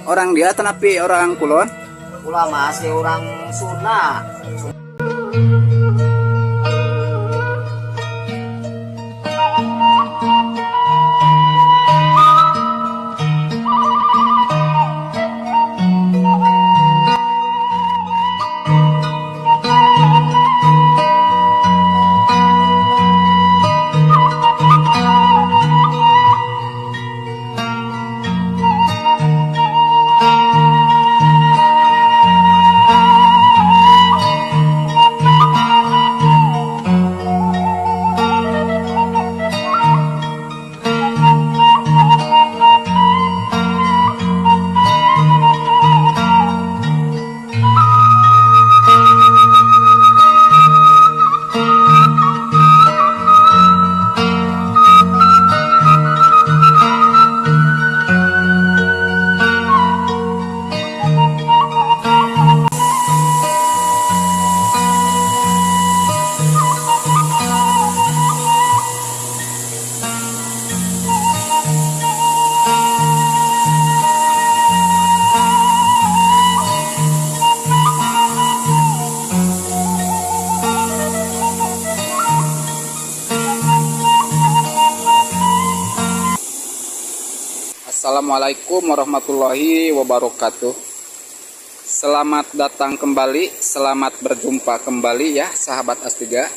Orang dia tetapi orang Kulon. Kula masih orang Sunda. Assalamualaikum warahmatullahi wabarakatuh. Selamat datang kembali, selamat berjumpa kembali ya sahabat As3.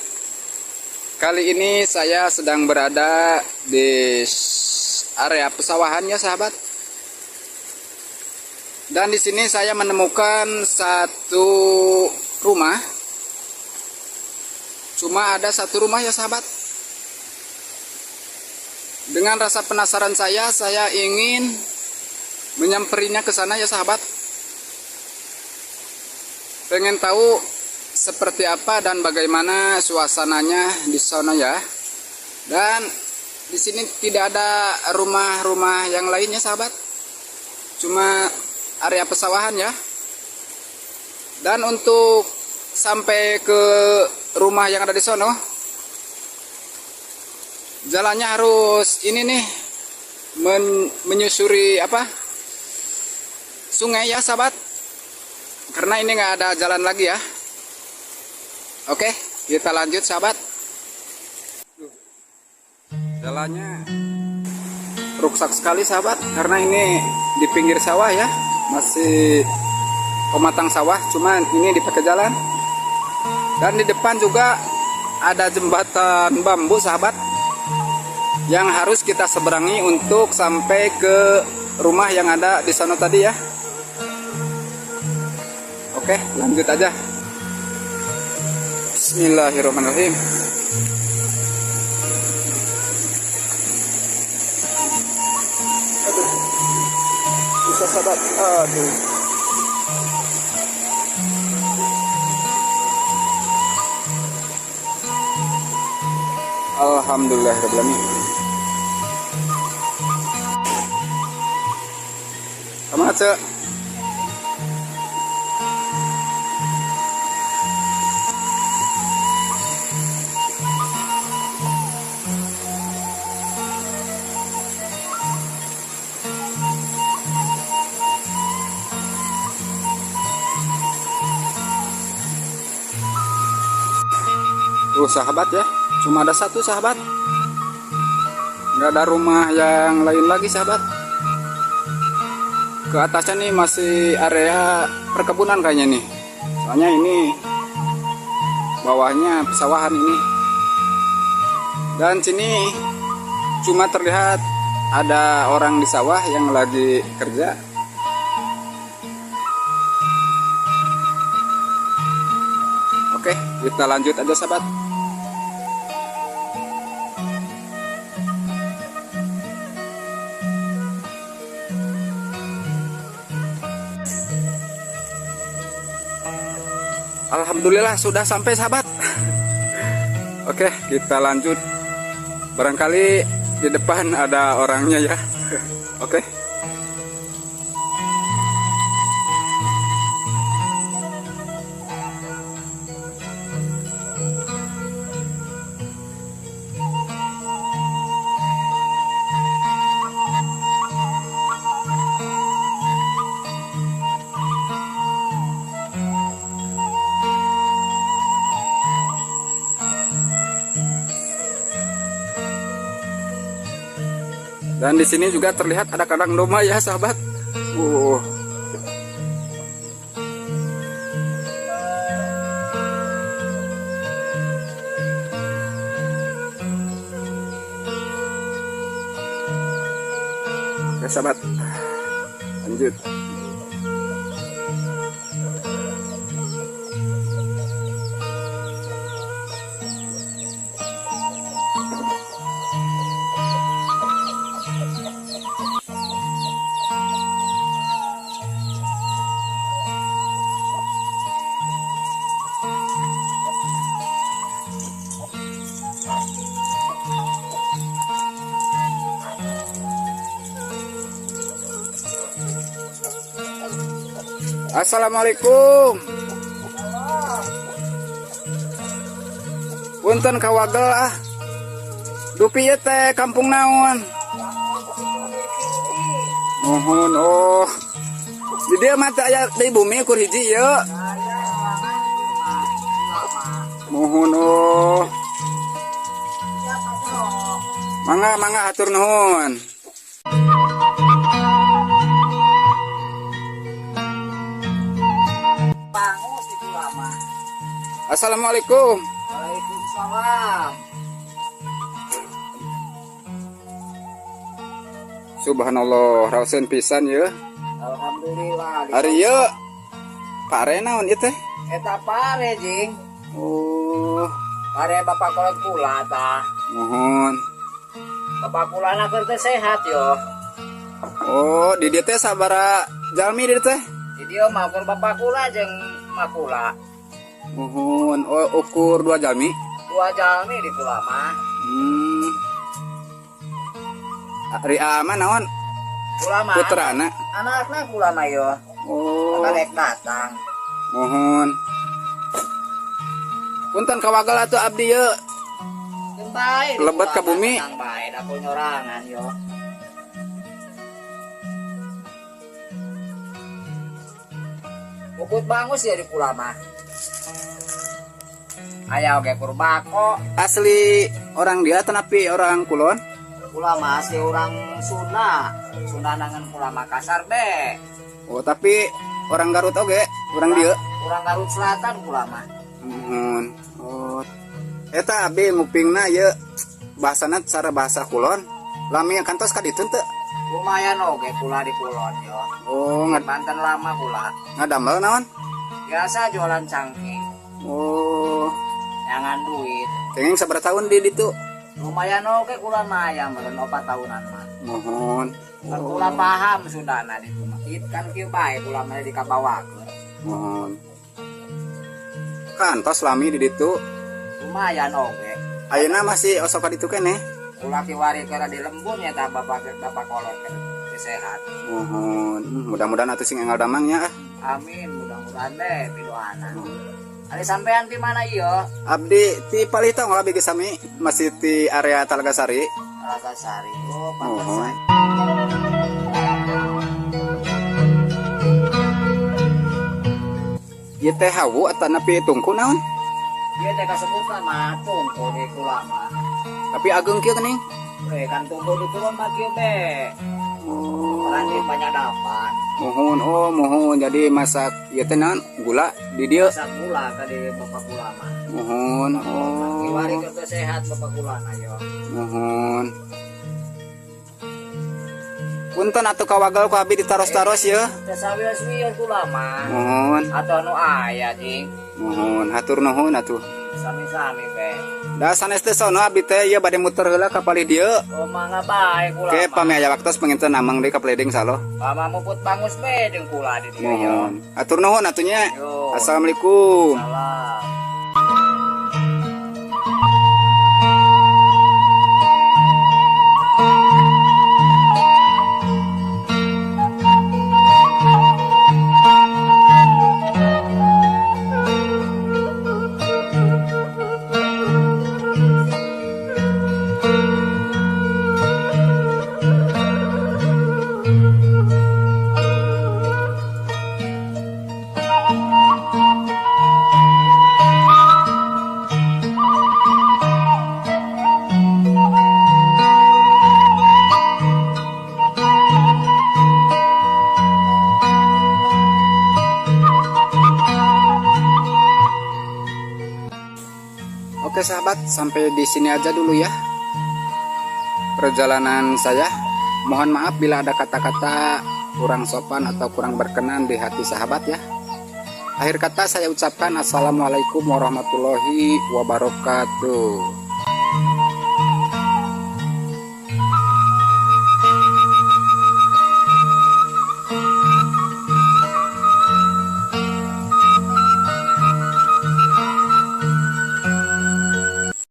Kali ini saya sedang berada di area pesawahan ya sahabat. Dan di sini saya menemukan satu rumah. Cuma ada satu rumah ya sahabat. Dengan rasa penasaran saya ingin menyamperinya ke sana ya sahabat. Pengen tahu seperti apa dan bagaimana suasananya di sana ya. Dan di sini tidak ada rumah-rumah yang lainnya sahabat. Cuma area pesawahan ya. Dan untuk sampai ke rumah yang ada di sono, jalannya harus ini nih menyusuri apa sungai ya sahabat, karena ini nggak ada jalan lagi ya. Oke, kita lanjut sahabat. Jalannya rusak sekali sahabat, karena ini di pinggir sawah ya, masih pematang sawah, cuman ini dipakai jalan. Dan di depan juga ada jembatan bambu sahabat yang harus kita seberangi untuk sampai ke rumah yang ada di sana tadi ya. Oke, lanjut aja. Bismillahirrahmanirrahim. Aduh, susah sahabat. Aduh. Alhamdulillahirrahmanirrahim. Sama aja. Tuh sahabat ya, cuma ada satu sahabat, nggak ada rumah yang lain lagi sahabat. Ke atasnya nih masih area perkebunan kayaknya nih, soalnya ini bawahnya pesawahan ini. Dan sini cuma terlihat ada orang di sawah yang lagi kerja. Oke, kita lanjut aja sahabat. Alhamdulillah sudah sampai sahabat. Oke, kita lanjut. Barangkali di depan ada orangnya ya. Oke. Dan di sini juga terlihat ada kandang domba ya sahabat. Oke sahabat, lanjut. Assalamualaikum. Punten kawagel ah. Dupi ieu teh kampung naon? Nuhun oh. Di dieu mah teh aya deui bumi ukur hiji ieu. Nuhun oh. Mangga mangga hatur nuhun. Assalamualaikum. Waalaikumsalam. Subhanallah, raoseun pisan ye. Alhamdulillah. Ari ieu pare naon ieu teh? Eta pare, Jing. Oh, pare bapak kolot kula tah. Nuhun. Bapak kula na keur teu sehat yo. Oh, di dieu teh sabaraha jalmi di dieu teh? Di dieu mah ukur bapak kula jeung makula. Nuhun, oh ukur 2 jalmi? 2 jalmi di kula mah. Ari ama naon? Kula mah. Putrana. Anakna kula mah yo. Oh. Karek datang. Nuhun. Punten kawagel atuh abdi ye. Bae, lebet ka bumi. Bae da nyorangan yo. Puput bangus ya di kula mah. Aya oge kurbako. Asli orang dia tetapi orang kulon? Kula mah asli orang Sunda. Sunda nangan kula Makassar be. Oh, tapi orang Garut oge, orang dia. Orang Garut Selatan kula mah. Nuhun. Oh. Eta abdi ngupingna ieu bahasana cara bahasa kulon. Lami kantos ka ditu teu? Lumayan oge kula di kulon yo. Oh, Banten lama kula. Ngadamel naon? Biasa jualan cangking. Oh. Jangan duit. Kenging sabaraha tahun di ditu? Lumayan oge kula mah ya meureun 4 tahunan mah. Mohon. Kan kula paham Sundana ditu mah. Kan kieu bae kula mah dikabawakeun. Mohon. Kantos lami di ditu. Lumayan oge. Ayeuna masih osok ka ditu keneh? Kula kiwari keur di lembur nya tah bapak kolot teu sehat. Mohon. Mudah-mudahan atuh sing enggal damang nya ah. Amin, mudah-mudahan deh pidoana. Ari sampean di mana ieu? Abdi ti Palitong abdi ge sami, masih di area Talagasari. Talagasari. Oh, pantesan. Ieu teh hawu atanapi tungku naon? Ieu teh kasebutan mah tungku di kula mah. Tapi ageng kieu geuning. We kan tungku di kulon mah kieu be. Oh. Orang di panyadapan. Mohon, oh mohon. Jadi masak ieu teh naon? Gula di dieu. Masak gula ka di bapak kula mah. Mohon, oh. Kiwari keur sehat bapak kula na yo. Mohon. Punten atuh kawagel ku abdi ditaros-taros ye. Teh sawios-wios kula mah. Mohon. Atau anu aya jing. Mohon, hatur nuhun atuh. Sami-sami be. Da sanes teh sono abdi teh ieu bade muter heula ka palih dieu. Oh mangga bae kula. Ke pami aya waktos panginten amang deui ka Paleding saloh. Pama muput bangus be jeung kula di dieu. Mohon. Hatur nuhun atuh nya. Assalamualaikum. Salam. Oke sahabat, sampai di sini aja dulu ya perjalanan saya. Mohon maaf bila ada kata-kata kurang sopan atau kurang berkenan di hati sahabat ya. Akhir kata saya ucapkan, assalamualaikum warahmatullahi wabarakatuh.